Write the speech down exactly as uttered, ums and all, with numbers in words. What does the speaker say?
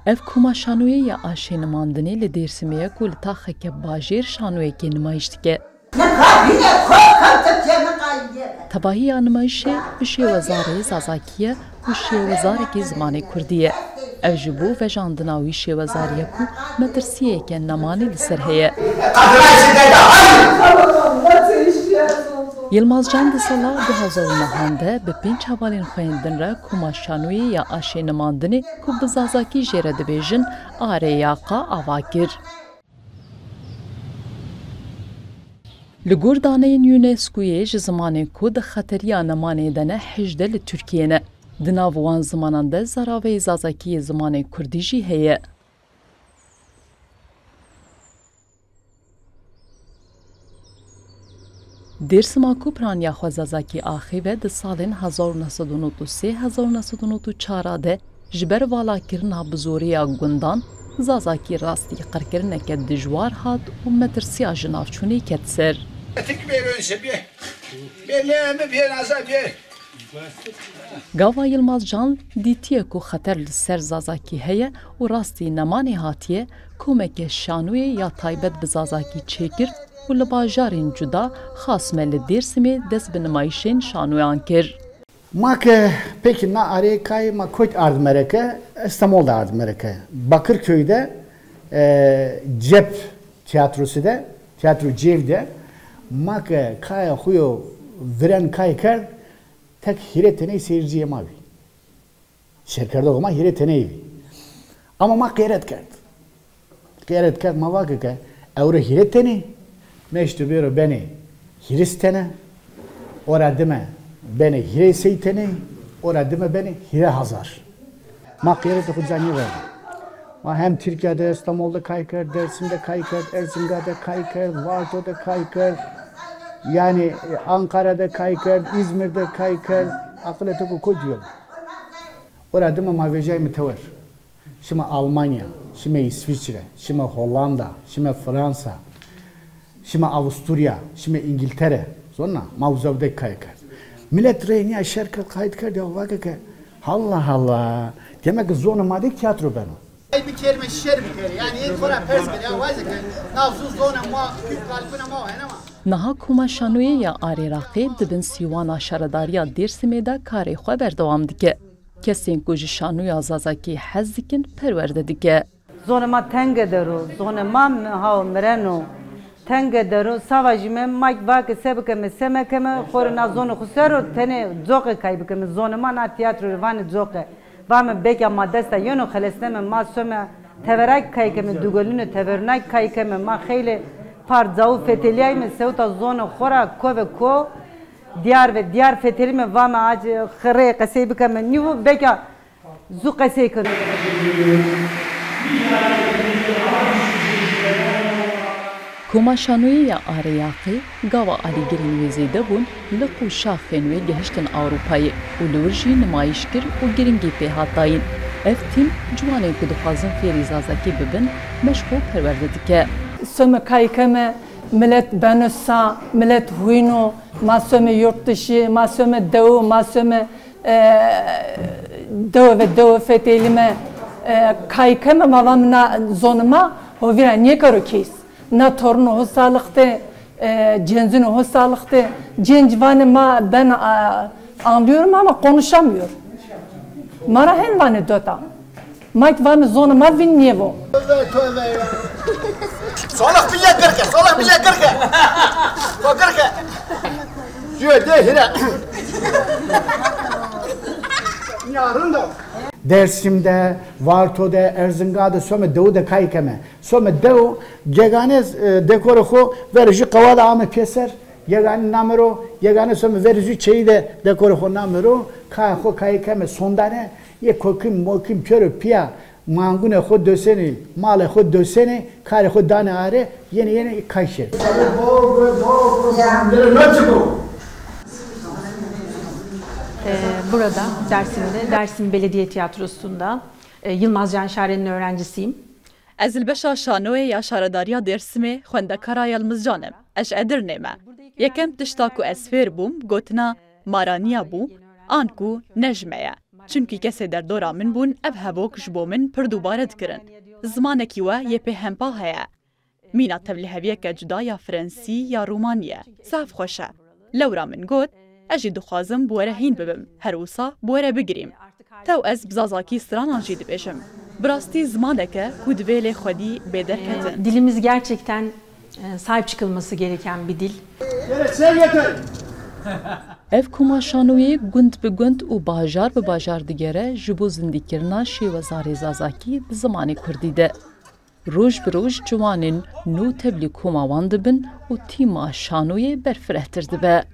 Ev koma şanoyê ya aşê nimandinê li Dêrsimê ye ku li taxeke bajêr şanoyekê nimayîş dike. Tevahiya nimayîşê bi şêwezarê zazakî ye û şêwezarekî zimanê kurdî ye. Ev ji bo vejandina wî şêwezarî ye ku metirsiyeke nemanî li ser heye. Yilmaz Can di sala du hezar û nehan de bi pênc hevalên xwe yên din re koma şanoyê ya aşê nimandinê ku bi zazakî jê re dibêjin Arê Yaqa ava kir. Li gor daneyên UNESCOyê ji zimanên ku di xeteriya nemanê de ne hejdeh li Tirkiyê ne. Di nav wan zimanan de zaraveyê zazakî yê zimanê kurdî jî heye. Dêrsima ku piraniya xwe zazakî axîve di salên hezar û neh sed û nod û sê hezar û neh sed û nod û çar de ji ber valakirina bi zorê ya gundan, zazakî rastî qirkirineke dijwar hat û metirsiya ji navçûnê ket ser. Tik bê önce bir. Beleme bir aza bir. Gava Yilmaz Can dîtiye ku xeter li ser zazakî heye û rastî nemanê hatiye, komeke şanoyê ya taybet bi zazakî çêkir û li bajarên cuda, xasme li Dêrsimê dest bi nimayîşên şanoyan kir. Ma ke peki na arê kayê ma kuyt ard mereke, Estemol de ard mereke. Bakırköy'de, e, Cep tiyatrosu de, tiyatro Cev'de ma ke kaya xuyo viren kay kerd, tek hîrê tenê seyirciyê ma bî. Şêrkerdoxê ma hîrê tenê bî. Ama ma qêret kerd. Qêret kerd ma vake ke ewro hîrê tenê, meşto bêro benê hîris tene, ora dime benê hîrê sey tenê, ora dime benê hîrê hazar. Ma qêretê xwe canî verdi. Ma hem Tirkiye de, Estemol de kay kerd, Dersim de kay kerd, Erzinga de kay kerd, Varto de kay kerd, yani, e, Ankara de kay kerd, İzmir de kay kerd, aqilê te ku kotî yo. Ora dime ma vejayîme tewer. Şime Almanya, şime İsviçre, şime Hollanda, şime Fransa, şime Avusturya, şime İngiltere. Zona ma uza vê de kay kerd. Milet rê niya şer kerd, qayt kerd ya vake ke, Allah Allah. Demek ki zona ma de tiyatro beno. Ay bir kelime şer bir kere. Yani en kora pers bir ya, vay zeke. Nav zu zona ma, Kürt kalbine ma, hene ma. Niha koma şanoyê ya Arê Raqê di bin sîwana şaredariya Dêrsimê de karê xwe berdewam dike. Kesên ku ji şanoya zazakî hez dikin, perwerde dike. Zonê ma tenge dero, zonê ma mi-, haw mireno. Tenge dero, sava jî me, ma vake se bikeme, se mekeme, xo rê na zonê xo ser o, tenê coqê kay bikeme. Zonê ma na tiyatro rê vanê coqê. Vame beka ma desta yeno xelesneme, ma some teverak kay keme, dugolune tevernak kay keme, ma xeylê par cawu feteliyayme, sewta zonê xo ra ko ve ko, diyar ve diyar fetelîme, vame acı xirê qesey bikeme, nîvu beka zu qesey keno. Koma şanoyê ya Arê Yaqê, gava alîgirên wê zêde bûn, liq û şaxên wê gihiştin Ewropayê û li wir jî nimayîş kir û giringî pê hat dayîn. Ev tîm ciwanên ku dixwazin fêrî zazakî bibin, meşq û perwerde dike. Some kay keme, milet beno sa, milet huyno, ma some yurt dışı, ma some dew, ma some, e, dew ve dew fetelime, e, kay keme, ma vam na zonima, hovira niekaro kes. Na torno ho sağlıkte, e, cenzino ho sağlıkte. Cenc vane ma ben, a, anlıyorum ama konuşamıyor. Mara hen vane dota. Mayt vane zona ma vin nievo. Tövbe tövbe ya. Salak bile kırke, salak bile kırke. Bakırke. Diyor de hire. Yarın da. Dersim'de, Varto'da, Erzingan'da some dewu de kay keme. Some dew, gegane, e, dekore xo ver jü qewada ame pêser, gegane namero, gegane some ver jü çeyi de dekore xo namero, ka xo kay keme sondane, ye kokim, mokim, piyoro, piya, mangune xo döseni, male xo döseni, kare xo dane are, yeni yeni kay şer. Ee, burada Dersim'de, Dersim Belediye Tiyatrosu'nda, e, Yılmaz Can Şaren'in öğrencisiyim. Ez li beşa şanoyê ya Şaredariya Dêrsimê xwendekara Yilmizcan im. Ez ji Edirnê me. Yekem tişta ku ez fêr bûm, gotina maraniya bû, an ku ne ji me ye. Çimkî kesê derdora min bûn, ev hevok ji bo min pir dubare dikirin. Zimanekî we yê pê hempa heye. Mîna tevliheviyeke cuda ya frensî ya rûmanî ye. Zaf xweş e. Lewra min got, ez jî dixwazim bi we re hîn bibim. Her wisa bi we re bigirîm. Tew ez bi zazakî stranan jî dibêjim. Bi rastî zimaneke ku divê lê xwedî bê derketin. Dilimiz gerçekten e, sahip çıkılması gereken bir dil. Ev koma şanoyê gund bi gund û bajar bi bajar digere ji bo zindîkirina şêwezarê zazakî di zimanê kurdî de. Roj bi roj ciwanên nû tevlî koma wan dibin û tîma şanoyê berfirehtir dibe.